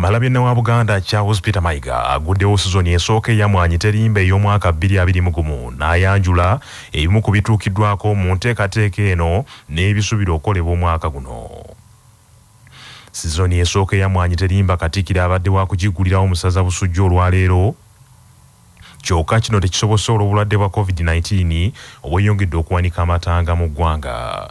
Kamalabyonna wa Buganda Charles Peter Mayiga aguddewo sizoni esooka eya Mwanyi Terimba ey'omwaka 2021 n'ayanjula ebimu ku bituukiddwako mu nteekateeka eno n'ebisuubirwa okukolebwa omwaka guno. Sizoni esooka eya Mwanyi Terimba Katikkiro abadde wa kugiggulirawo mu ssaza Busujju olwaleero, kyokka kino tekisobose olw'obulwadde bwa COVID-19 obweyongedde okuwanika amatanga mu ggwanga.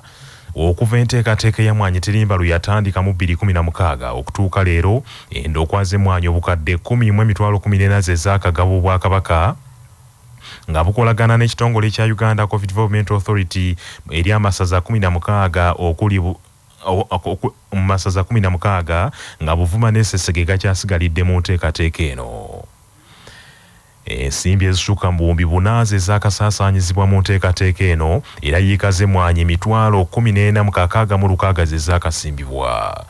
Okuva enteekateeka ya Mwanyi Terimba lwe yatandika mu 2016 okutuuka leero, endokwa z'emmwanyi obukadde 10,014 ze zaakagabwa Obwakabaka nga bukolagana n'ekitongole ekya Uganda Coffee Development Authority eri amasaza 16 okuli mu masaza 16 nga Buvuma ne Ssese gakyasigalidde mu nteekateeka eno. Ensimbi ezisukka mu 4,000 ze zaakasaasaanyizibwa mu nteekateeka eno era yiika z'emmwanyi 14,666 ze zaakasimbibwa.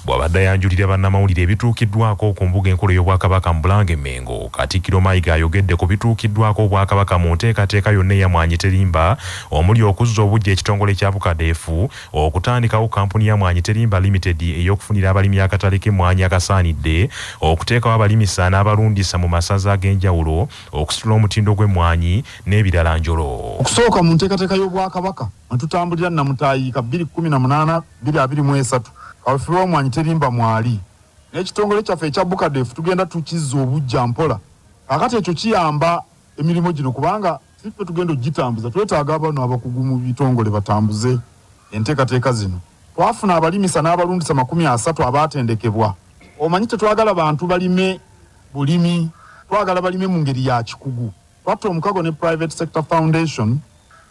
Bw'abadde ayanjulira bannamawulire ebituukiddwako ku mbuga enkulu y'Obwakabaka mu Bulange Mmengo, Katikkiro Mayiga ayogedde ku bituukiddwako Obwakabaka mu nteekateeka yonna eya Mwanyi Terimba omuli okuzza obuggya ekitongole kya Bukadeefu, okutandikawo kampuni ya Mwanyi Terimba Limited ey'okufunira abalimi akatale k'emmwanyi akasaanidde, okuteekawo abalimisa n'abalundisa mu masaza ag'enjawulo, okusitula omutindo gw'emmwanyi n'ebirala njolo. Okusooka mu nteekateeka y'Obwakabaka mwe tutambulira Nnamutaayiika 2018 2023 kaweefube wa Mwanyi Terimba mwali n'ekitongole kyaffe ekya Bukadeefu tugenda tukizza obuggya mpola. Kaakati ekyo kiyamba emirimu gino kubanga si ffe tugenda okugitambuza, twetaaga bano abakugu mu bitongole batambuze enteekateeka zino. Twafuna abalimisa n'abalundisa 30 abaatendekebwa. Omanyi tetwagala bantu balime bulimi, twagala balime mu ngeri ya kikugu. Twatta omukago ne Private Sector Foundation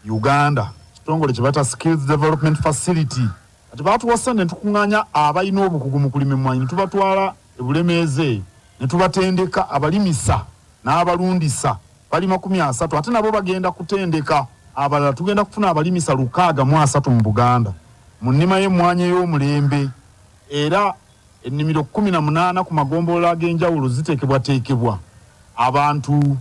Uganda, kitongole kye bayita Skills Development Facility. Kati baatuwa ssente ne tukuŋŋaanya abalina obukugu mu kulima emmwanyi ne tubatwala e Bulemeezi ne tubatendeka abalimisa n'abalundisa bali 30, ate nabo bagenda kutendeka abalala. Tugenda kufuna abalimisa 630 mu Buganda mu nnima y'emmwanyi ey'omulembe, era ennimiro 18 ku magombolola ag'enjawulo ziteekebwateekebwa abantu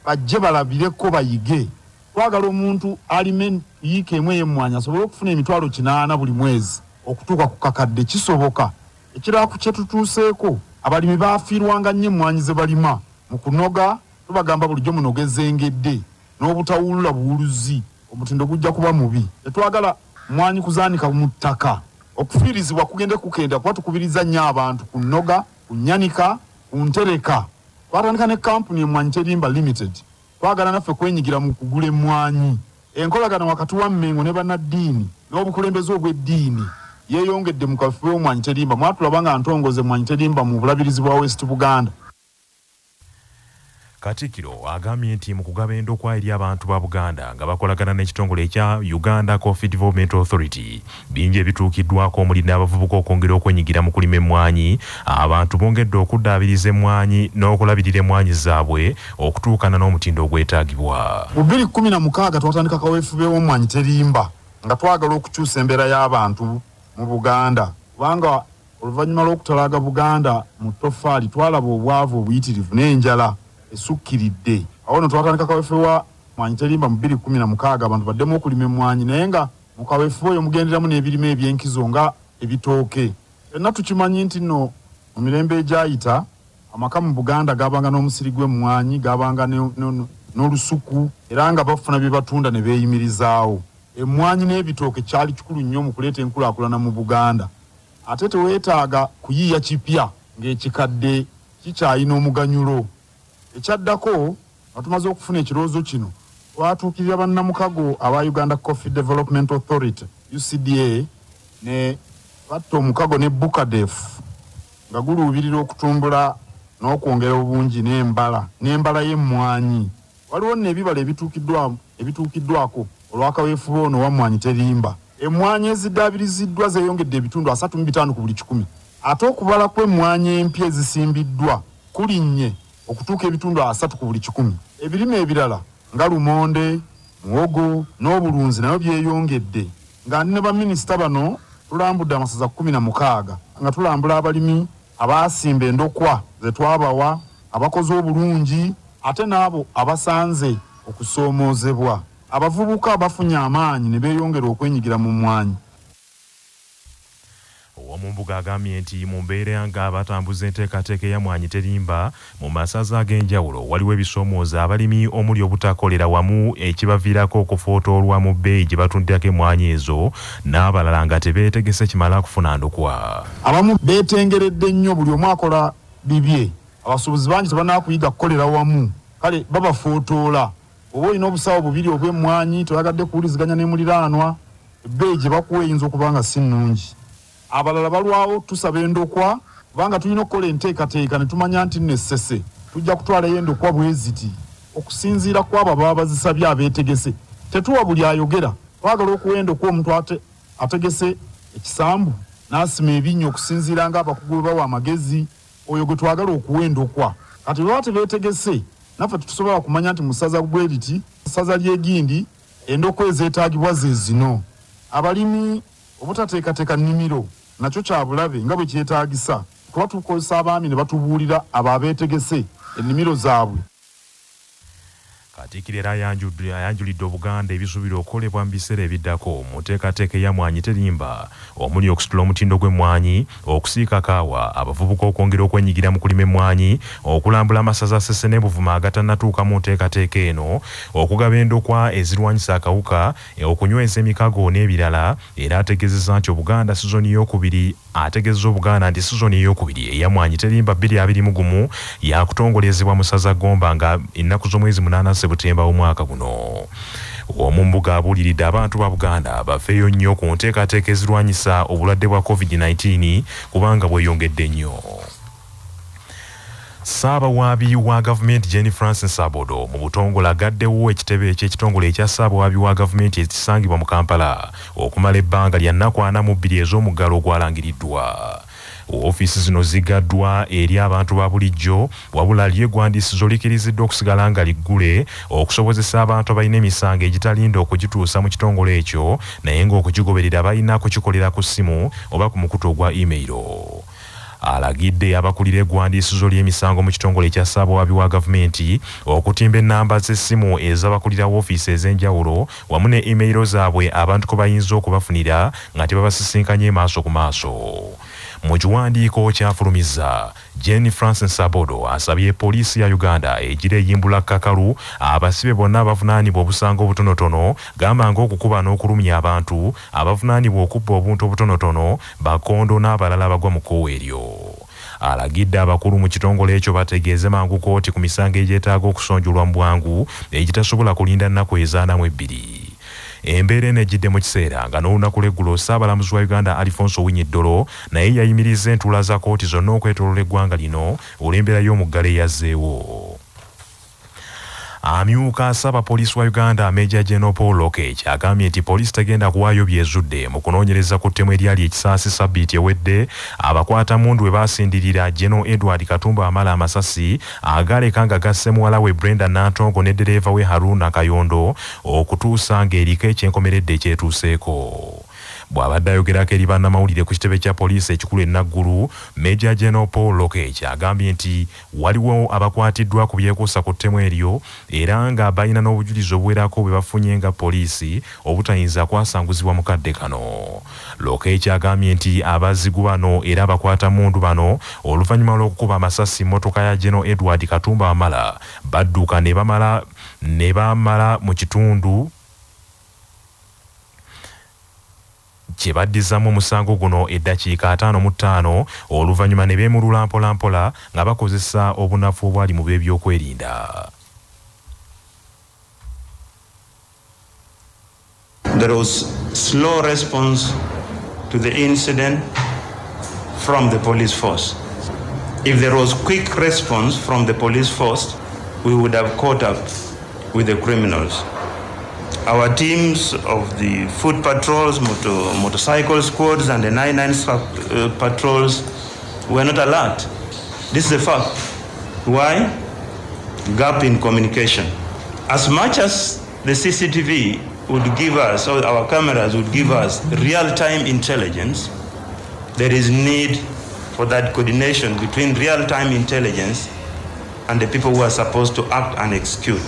bajje balabireko bayige. Twagala omuntu alime yiika emu ey'emmwanyi asobole okufuna 800,000 buli mwezi okutuuka ku kakadde. Kisoboka. Ekirala ku kye tutuuseeko, abalimi baafiirwanga nnyo emmwanyi ze balima mu kunoga. Tubagamba bulijjo munoge ezengedde n'obutawulula buwuluzi, omutindo gujja kuba mubi. Tetwagala mmwanyi kuzaanika mu ttaka. Okufiirizibwa kugende kukenda kuba tukubiriza nnyo abantu ku nnoga, ku nnyanika, ku ntereka. Twatandika ne kampuni Emmwanyi Terimba Limited. Twagala naffe kwenyigira mu kugula emmwanyi. Enkolagana wakati wa Mmengo ne bannaddiini n'obukulembeze obw'eddiini yeeyongedde mu kaweefube w'Emmwanyi Terimba. Mwatulaba nga ntongoza Emmwanyi Terimba mu bulabirizi bwa West Buganda. Katikkiro agambye nti mu kugaba endokwa eri abantu ba Buganda nga bakolagana n'ekitongole ekya Uganda Coffee Development Authority, bingi ebituukiddwako omuli n'abavubuka okwongera okwenyigira mu kulima emmwanyi. Abantu bongedde okuddaabiriza emmwanyi n'okulabirira emmwanyi zaabwe okutuukana n'omutindo ogwetaagibwa. Mu 2016 twatandika kaweefube w'Emmwanyi Terimba nga twagala okukyusa embeera y'abantu mu Buganda, kubanga oluvannyuma lw'okutalaaga Buganda mu ttofaali twalaba obwavu obuyitirivu n'enjala esukkiridde. Awo nno twatandika kaweefube wa Mwanyi Terimba mu 2016 abantu baddemu okulima emmwanyi, naye nga mu kaweefube oyo mugenderamu n'ebirime eby'enkizo nga ebitooke. Ffenna tukimanyi nti nno mu mirembe egyayita amaka mu Buganda gabanga n'omusiri gw'emmwanyi, gabanga n'olusuku, era nga bafuna bye batunda ne beeyimirizaawo. Emmwanyi n'ebitooke kyali kikulu nnyo mu kuleeta enkulaakulana mu Buganda. Ate teweetaaga kuyiiya kipya ng'ekikadde kikyalina omuganyulo. Ekyaddako nga tumaze okufuna ekirowoozo kino, twatuukirira bannamukago aba Uganda Coffee Development Authority UCDA ne batta omukago ne Bucadef nga guluubirira okutumbula n'okwongera obungi n'embala y'emmwanyi. Waliwo nno ebibala ebituukiddwako olw'akaweefube ono wa Mmwanyi Terimba. Emmwanyi eziddaabiriziddwa zeeyongedde ebitundu 35 ku buli kikumi, ate okubala kw'emmwanyi empya ezisimbiddwa kulinnye okutuuka ebitundu 30 ku buli kikumi. Ebirime ebirala nga lumonde, muwogo n'obulunzi nabyo byeyongedde. Nga ndi ne baminisita bano tulambudde amasaza 16 nga tulambula abalimi abaasimba endokwa ze twabawa, abakoze obulungi ate n'abo abasanze okusoomoozebwa. Abavubuka bafunye amaanyi ne beeyongera okwenyigira mu mmwanyi. Ow'omumbuga Omumbuga agambye nti mu mbeera nga batambuza enteekateeka eya Mmwanyi Terimba mu masaza ag'enjawulo waliwo ebisoomooza abalimi omuli obutakolera wamu ekibaviirako okufootoolwa mu bbeeyi gye batundirako emmwanyi ezo n'abalala nga tebeetegese kimala kufuna ndokwa. Abamu beetengeredde nnyo, buli omu akola bibye. Abasuubuzi bangi tebannaba kukolera wamu, kale babafootoola. Oba olina obusawo bubiri obw'emmwanyi, toyagadde kuwuliziganya ne muliraanwa, ebbeeyi gye bakuwa eyinza okuba nga si nnungi. Abalala balwawo tusaba endokwa kubanga tulina okukola enteekateeka ne tumanya nti nno essese tujja kutwalayo endokwa bwe ziti okusinziira ku abo ababa bazisabye abeetegese. Tetuwa buli ayogera, twagala okuwa endokwa omuntu ategese ekisambu n'asima ebinnya okusinziira ng'abakugu bwe bawa amagezi, oyo gwe twagala okuwa endokwa. Kati bwe baba tebeetegese naffe tetusobola kumanya nti mu ssaza bwe riti, ssaza ly'egindi endokwa ezeetaagibwa ze zino. Abalimi obutateekateeka nnimiro nakyo kya bulabe nga bwe kyetaagisa, kuba tukozesa abaami ne batubuulira abo abeetegese ennimiro zaabwe. Katikkiro era ayanjulidde Obuganda ebisuubirwa okukolebwa mu biseera ebiddako mu nteekateeka eya Mmwanyi Terimba omuli okusitula omutindo gw'emmwanyi, okusiika kaawa, abavubuka okwongera okwenyigira mu kulima emmwanyi, okulambula amasaza Ssese ne Buvuma agatannatuuka mu nteekateeka eno, okugaba endokwa ezirwanyisa akawuka, okunyweza emikago n'ebirala. Era ategeezezza nti Obuganda sizoni ey'okubiri ategeezezza Obuganda nti sizoni ey'okubiri eya Mmwanyi Terimba 2021 yakutongolezebwa mu ssaza Gomba nga ennaku z'omwezi 8 Sebutemba omwaka guno. Omumbuga abuuliridde abantu ba Buganda bafeeyo nnyo ku nteekateeka ezirwanyisa obulwadde bwa COVID-19 kubanga bweyongedde nnyo. Ssaabawaabi wa gavumenti Jane Francis Abodo mu butongole agaddewo ekitebe eky'ekitongole ekya Ssaabawaabi wa gavumenti ekisangibwa mu Kampala okumala ebbanga lya nnaku 42 ez'omuggalo ogwalangiriddwa. Ofiisi zino zigaddwa eri abantu ba bulijjo, wabula ly'eggwandiisizo likkiriziddwa okusigala nga liggule okusobozesa abantu abalina emisango egitalinda okugituusa mu kitongole ekyo, naye ng'okugigoberera balina kukikolera ku ssimu oba ku mukutu ogwa email. Alagidde abakulira eggwandiisizo ly'emisango mu kitongole ekya Ssaabawaabi wa gavumenti okutimba ennamba z'essimu ez'abakulira woofiisi ez'enjawulo wamu ne email zaabwe abantu kwe bayinza okubafunira nga tebabasisinkanye maaso ku maaso. Mu kiwandiiko kyafulumizza, Jane Francis Abodo asabye poliisi ya Uganda egira eyimbula kakalu abasibe bonna abavunaanibwa obusango obutonotono, gamba ng'okukuba n'okulumya abantu, abavunaanibwa okubba obuntu obutonotono, bakondo n'abalala abagwa mu kkowe eryo. Alagidde abakulu mu kitongole ekyo bategeeze mangu kkooti ku misango egyetaaga okusonjolwa mu bwangu egitasobola kulinda nnaku ezaana mu ebbiri. Embeera eno ejjidde mu kiseera nga n'olunaku lw'eggulo Ssaabalamuzi wa Uganda Alfonso Owiny Dollo naye yayimirizza entuula za kkooti zonna okwetooloola eggwanga lino olw'embeera y'omuggalo eyazzeewo. Amyuka Ssaabapoliisi wa Uganda Major General Paul Lokech agambye nti poliisi tegenda kuwaayo byezudde mu kunoonyereza ku ttemu eryali ekisaasi sabbiiti ewedde abakwatamundu bwe baasindirira General Edward Katumba Wamala amasasi agaleka nga gasse muwala we Brenda Nantongo ne ddereeva we Haruna Kayondo okutuusa ng'eriko ekyenkomeredde ekyetuuseeko. Bw'abadde ayogerako eri bannamawulire ku kitebe kya poliisi ekikulu e Naggulu, Major General Paul Lokech agambye nti waliwo abakwatiddwa ku byekuusa ku ttemu eryo era nga balina n'obujulizi obuwerako bwe bafunye nga poliisi obutayinza kwasanguzibwa mu kadde kano. Lokech agambye nti abazigu bano era abakwatamundu bano oluvannyuma lw'okukuba amasasi mmotoka ya General Edward Katumba Wamala badduka ne bamala mu kitundu kye baddizaamu omusango guno eddakiika 55 oluvannyuma ne beemulula mpola mpola nga bakozesa obunafu obwali mu b'ebyokwerinda. There was slow response to the incident from the police force. If there was quick response from the police force, we would have caught up with the criminals. Our teams of the foot patrols, motorcycle squads, and the 99 patrols were not alert. This is a fact. Why? Gap in communication. As much as the CCTV would give us, or our cameras would give us real-time intelligence, there is need for that coordination between real-time intelligence and the people who are supposed to act and execute.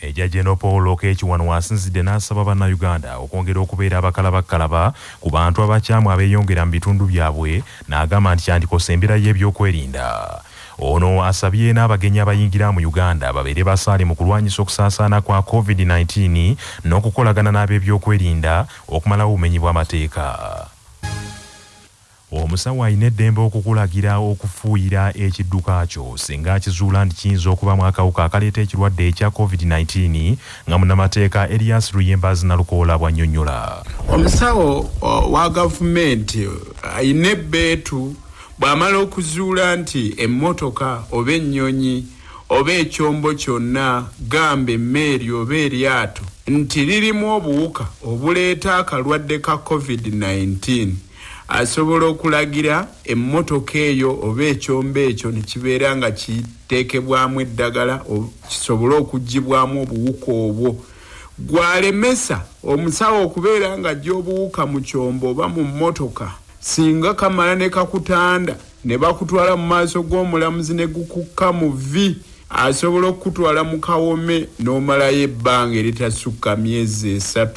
Meja General Paul Lokech wano wasinzidde n'asaba bannayuganda okwongera okubeera abakalabakalaba ku bantu abakyamu abeeyongera mu bitundu byabwe, n'agamba nti kyandikosa embeera y'ebyokwerinda. Ono asabye n'abagenyi abayingira mu Uganda babeere basaale mu kulwanyisa okusaasaana kwa COVID-19 n'okukolagana n'ab'ebyokwerinda okumalawo obumenyi bw'amateeka. Omusawo alina eddembe okukulagira okufuuyira ekidduka kyo singa akizuula nti kiyinza okubamu akawuka akaleeta ekirwadde ekya COVID-19, nga munnamateeka Elias Luyimbazi Nalukoola bw'annyonnyola. Omusawo wa gavumenti alina ebbeetu bw'amala okuzuula nti emmotoka oba ennyonyi oba ekyombo kyonna, gamba emmeeri oba eryato, nti lirimu obuwuka obuleeta akalwadde ka COVID-19, asobola okulagira emmotoka eyo oba ekyombo ekyo ne kibeera nga kiteekebwamu eddagala kisobole okuggyibwamu obuwuka obwo. Gwalemesa omusawo okubeera ng'aggya obuwuka mu kyombo oba mu mmotoka, singa kamala ne kakutanda ne bakutwala mu maaso g'omulamuzi ne gukukka mu vvi, asobola okukutwala mu kawome n'omalayo ebbanga eritasukka myezi 3.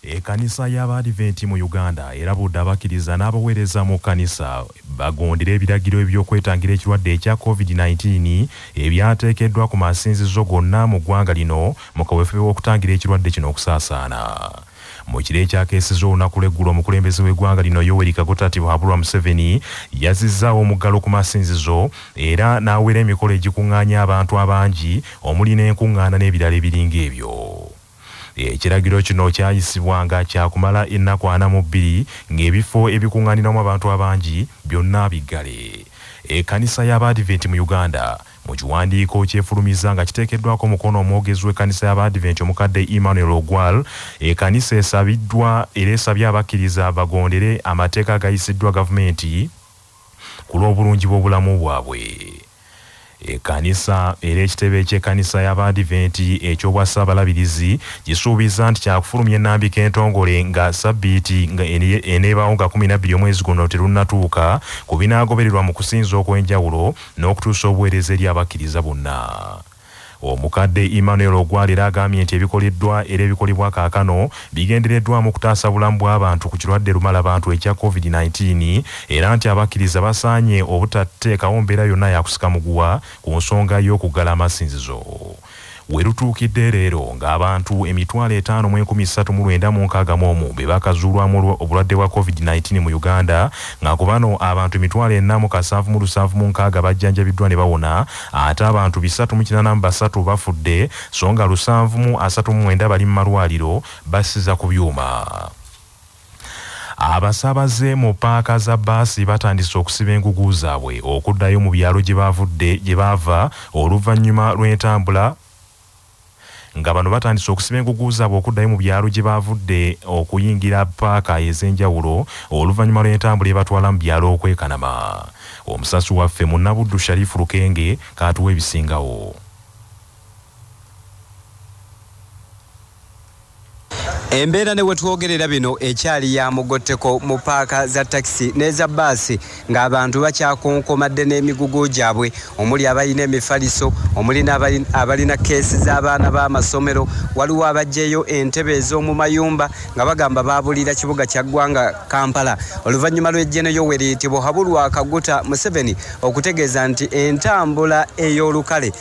Ekkanisa y'Abadiventi mu Uganda erabudde abakkiriza n'abaweereza mu kkanisa bagondere ebiragiro eby'okwetangira ekirwadde ekya COVID-19 ebyateekeddwa ku masinzizo gonna mu ggwanga lino mu kaweefube w'okutangira ekirwadde kino okusaasaana. Mu kiro ekyakeesezza olunaku lw'eggulo, omukulembeze w'eggwanga lino Yoweri Kaguta Tibuhaburwa Museveni yazizzaawo omuggalo ku masinzizo era n'awera emikolo egikuŋŋaanya abantu abangi omuli n'enkuŋŋaana n'ebirala ebiringa ebyo. Ekiragiro kino kyayisibwa nga kyakumala ennaku 42 ng'ebifo ebikuŋŋaaniramu abantu abangi byonna biggale. Ekkanisa y'Abadiventi mu Uganda mu kiwandiiko kyefulumiza nga kiteekeddwako omukono omwogezi w'ekkanisa y'Abadiventi omukadde Emmanuel Ogwal, ekkanisa esabiddwa era esabye abakkiriza bagondere amateeka agayisiddwa gavumenti ku lw'obulungi bw'obulamu bwabwe. Ekkanisa era ekitebe ky'ekkanisa y'Abadiventi eky'obwasaabalabirizi kisuubiza nti kyakufulumya ennambika entongole nga sabbiiti nga eneebaawo nga 12 omwezi guno terunnatuuka ku binaagobererwa mu kusinza okw'enjawulo n'okutuusa obuweereza eri abakkiriza bonna. Omukadde Emmanuel Ogwal era agambye nti ebikoleddwa era ebikolebwa kaakano bigendereddwamu okutaasa bulamu bw'abantu ku kirwadde lumalabantu ekya COVID-19, era nti abakkiriza basaanye obutateekawo mbeera yonna yakusika muguwa ku nsonga y'okuggala amasinzizo. We lutuukidde leero ng'abantu 5,396 be bakazuulwamu obulwadde bwa COVID-19 mu Uganda, nga ku bano abantu 4,776 bajjanjabiddwa ne bawona, ate abantu 383 bafudde, so nga 739 bali mu malwaliro basiza ku byuma. Abasaabaze mu paaka za bbaasi batandise okusiba engugu zaabwe okuddayo mu byalo gye bavudde gye baava oluvannyuma lw'entambula, nga bano batandise okusiba engugu zaabwe okuddayo mu byalo gye bavudde okuyingira paaka ez'enjawulo oluvannyuma lw'entambula ebatwala mu byalo okwekanama. Omusasi waffe Munnabuddu Sharifu Lukenge k'atuwa ebisingawo. Embeera ne wetwogerera bino ekyali ya mugotteko mu paaka za takisi n'eza bbaasi, ng'abantu bakyakonkomadde n'emigugu gyabwe, omuli abalina emifaliso, omuli abalina keesi z'abaana b'amasomero, waliwo abaggyeyo entebe ez'omu mayumba nga bagamba baabulira kibuga kya ggwanga Kampala. Oluvannyuma lw'ejjeno Yoweri Tibuhaburwa Kaguta Museveni okutegeeza nti entambula ey'olukale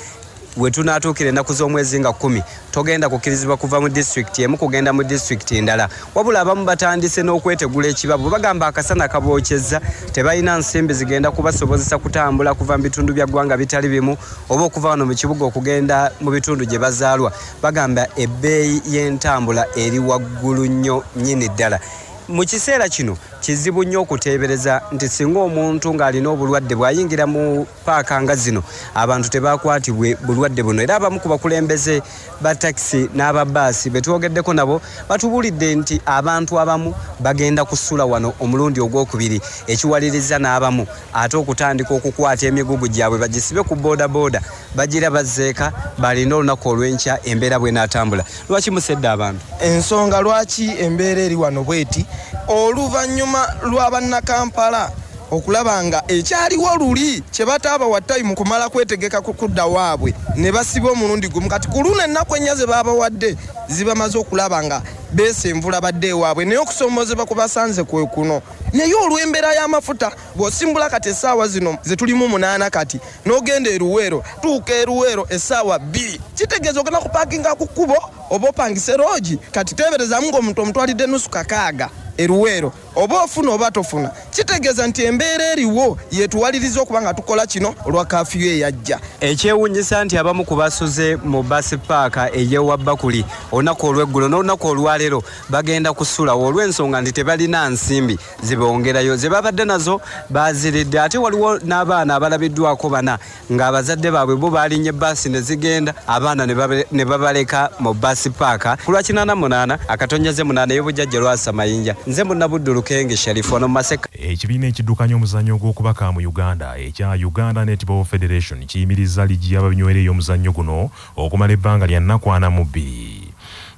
we tunaatuukira ennaku z'omwezi nga 10 togenda kukkirizibwa kuva mu disitulikiti emu kugenda mu disitulikiti endala. Wabula abamu batandise n'okwetegula ekibabu, bagamba akasana kabookyezza, tebalina nsimbi zigenda kubasobozesa kutambula kuva mu bitundu bya ggwanga bitali bimu oba okuva wano mu kibuga okugenda mu bitundu gye bazaalwa. Bagamba ebbeeyi y'entambula eri waggulu nnyo nnyini ddala. Mu kiseera kino kizibu nnyo okuteebereza nti singa omuntu ng'alina obulwadde bw'ayingira mu paaka nga zino abantu tebakwatibwe bulwadde buno. Era abamu ku bakulembeze ba takisi n'aba bbaasi be twogeddeko nabo batubuulidde nti abantu abamu bagenda kusula wano omulundi ogwokubiri, ekiwaliriza n'abamu ate okutandika okukwata emigugu gyabwe bagisibe ku boodabooda bagira bazzeeka balina olunaku olw'enkya embeera bw'enaatambula. Lwaki musedde abantu? Ensonga lwaki embeera eri wano bweti, oluvannyuma lwa bannakampala okulaba nga ekyaliwo luli kye bataabawa tayimu kumala kwetegeka kudda waabwe ne basiba omulundi gumu. Kati ku luno ennaku ennya ze baabawadde zibamaze okulaba nga beesenvula badde ewaabwe, naye okusomoozebwa kubasanze kwe kuno. Naye olw'embeera y'amafuta bw'osimbula kati essaawa zino ze tulimu 8 kati n'ogenda e Luweero, tuuka e Luweero essaawa 2, kitegeeza ogenda kupaakinga ku kkubo oba opangise loogi. Kati teeberezaamu ng'omuntu omutwalidde nusu kakaaga e Luweero, oba ofuna oba tofuna, kitegeeza nti embeera eriwo yetuwaliriza okuba nga tukola kino olwa kaafiyu eyajja. Ekyewuunyisa nti abamu ku basuze mu basi paaka ey'ewa Bakuli olunaku olw'eggulo n'olunaku olwaleero bagenda kusulawo olw'ensonga nti tebalina nsimbi zibongerayo, ze babadde nazo baziridde. Ate waliwo n'abaana abalabiddwako bana ng'abazadde baabwe bo balinnye baasi ne zigenda, abaana ne babaleka mu basi paaka. Ku lwa 88 akatonyeze 8 ey'obujjajja Lwasa Mayinja, nze Munnabuddu Lukenge Sharifu ono Maseka. Ekibiina ekiddukanya omuzannyo gw'okubaka mu Uganda ekya Uganda Netball Federation kiyimiriza liigi y'ababinywera ey'omuzannyo guno okumala ebbanga lya nnaku 42.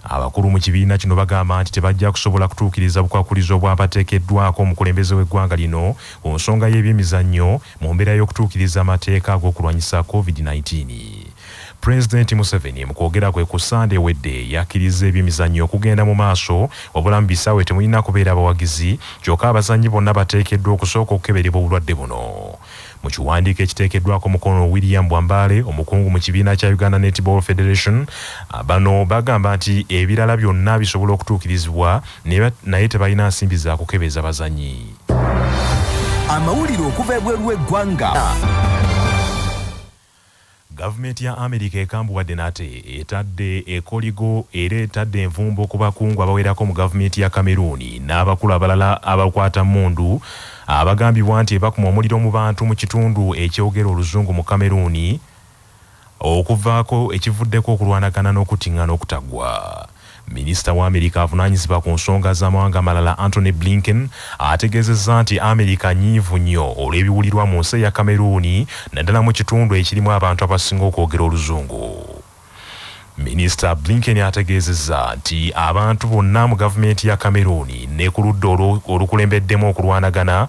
Abakulu mu kibiina kino bagamba nti tebajja kusobola kutuukiriza bukwakulizo obwabateekeddwako omukulembeze w'eggwanga lino ku nsonga y'ebyemizannyo mu mbeera y'okutuukiriza amateeka ag'okulwanyisa COVID-19. Pulezidenti Museveni mu kwogera kwe ku Ssande ewedde yakkiriza ebyemizannyo okugenda mu maaso, wabula mu bisaawe temulina kubeera abawagizi, kyokka abazannyi bonna bateekeddwa okusooka okukeberebwa obulwadde buno. Mu kiwandiiko ekiteekeddwako mukono William Bwambale, omukungu mu kibiina kya Uganda Netball Federation, bano bagamba nti ebirala byonna bisobola okutuukirizibwa naye tebalina nsimbi za kukebeza bazannyi. Amawulire okuva ebweru w'eggwanga. Gavumenti ya Amerika ekambuwadde nate etadde ekoligo era etadde envumbo ku bakungu abawerako mu gavumenti ya Cameroon n'abakulu abalala abakwata mmundu abagambibwa nti bakuma omuliro mu bantu mu kitundu ekyogera oluzungu mu Cameroon, okuvaako ekivuddeko okulwanagana n'okutiŋŋana okutaggwa. Minisita wa Amerika avunaanyizibwa ku nsonga z'amawanga amalala Antony Blinken ategeezezza nti Amerika nnyiivu nnyo olw'ebiwulirwa mu nsi ya Cameroon naddala mu kitundu ekirimu abantu abasinga okwogera oluzungu. Minisita Blinken ategeezezza nti abantu bonna mu gavumenti ya Cameroon ne ku ludda olukulembeddemu okulwanagana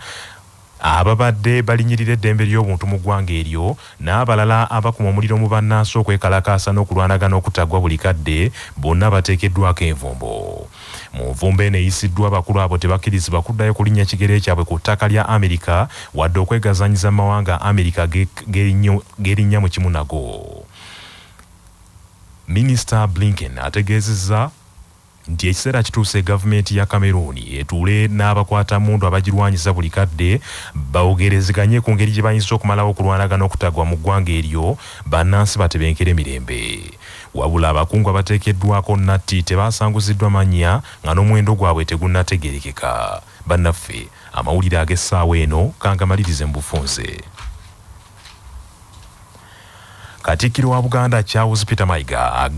ababadde balinyirira eddembe ly'obuntu mu ggwanga eryo n'abalala abakuma omuliro mu bannansi okwekalakaasa n'okulwanagana okutaggwa buli kadde bonna bateekeddwako envumbo. Mu nvumbo eno eyisiddwa abakulu abo tebakkirizibwa kuddayo kulinnya kigere kyabwe ku ttaka lya Amerika wadde okwegazanyiza mu mawanga Amerika gerinnya mu kimu nago. Minisita Blinken ategeezezza nti ekiseera kituuse gavumenti ya Cameroon etuule n'abakwata mmundu abagirwanyisa buli kadde bawogerezeganye ku ngeri gye bayinza okumalawo okulwanagana okutaggwa mu ggwanga eryo bannansi batebenkere mirembe. Wabula abakungu abateekeddwako natti tebasanguziddwa mannya nga n'omuwendo gwabwe tegunnategeerekeka. Bannaffe, amawulire ag'essaawa eno kangamalirize mu bufunze. Katikkiro wa Buganda Charles Peter Mayiga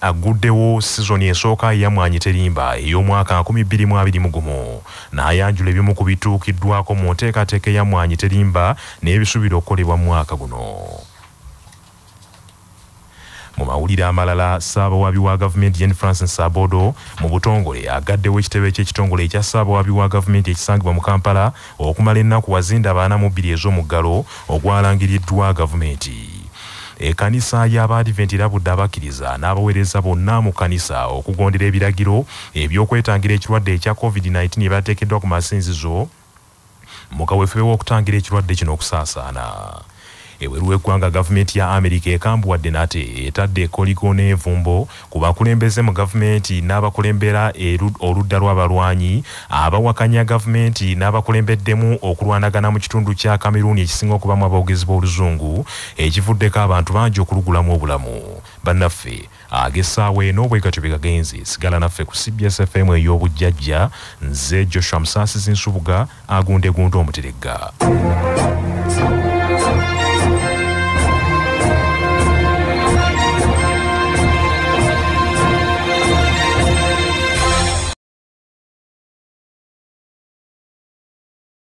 aguddewo sizoni esooka ya Mwanyi Terimba ey'omwaka 2021 n'ayanjula ebimu ku bituukiddwako mu nteekateeka ya Mwanyi Terimba n'ebisuubirwa okukolebwa mu mwaka guno. Mu mawulire amalala, Ssaabawaabi wa gavumenti Jane Francis Sabodo mu butongole agaddewo ekitebe ky'ekitongole ekya Ssaabawaabi wa gavumenti ekisangibwa mu Kampala okumala ennaku wazinda 42 ez'omuggalo ogwalangiriddwa gavumenti. Ekkanisa y'Abadiventi erabudde abakkiriza n'abaweereza bonna mu kkanisa okugondera ebiragiro eby'okwetangira ekirwadde ekya COVID-19 ebateekeddwa ku masinzizo mu kaweefube w'okutangira ekirwadde kino okusaasaana. Ebweru w'eggwanga gavumenti ya Amerika ekambuwadde nate etadde ekoligo n'envumbo ku bakulembeze mu gavumenti n'abakulembera oludda lw'abalwanyi abawakanya gavumenti n'abakulembeddemu okulwanagana mu kitundu kya Cameroon ekisinga okubamu aboogezi b'oluzungu ekivuddeko abantu bangi okulugulamu obulamu. Bannaffe, ag'essaawa eno bwe gatyo bwe gagenze. Sigala naffe ku CBS FM ey'obujjajja. Nze Joshua Musaasizi Nsubuga agundegunde omuteregga.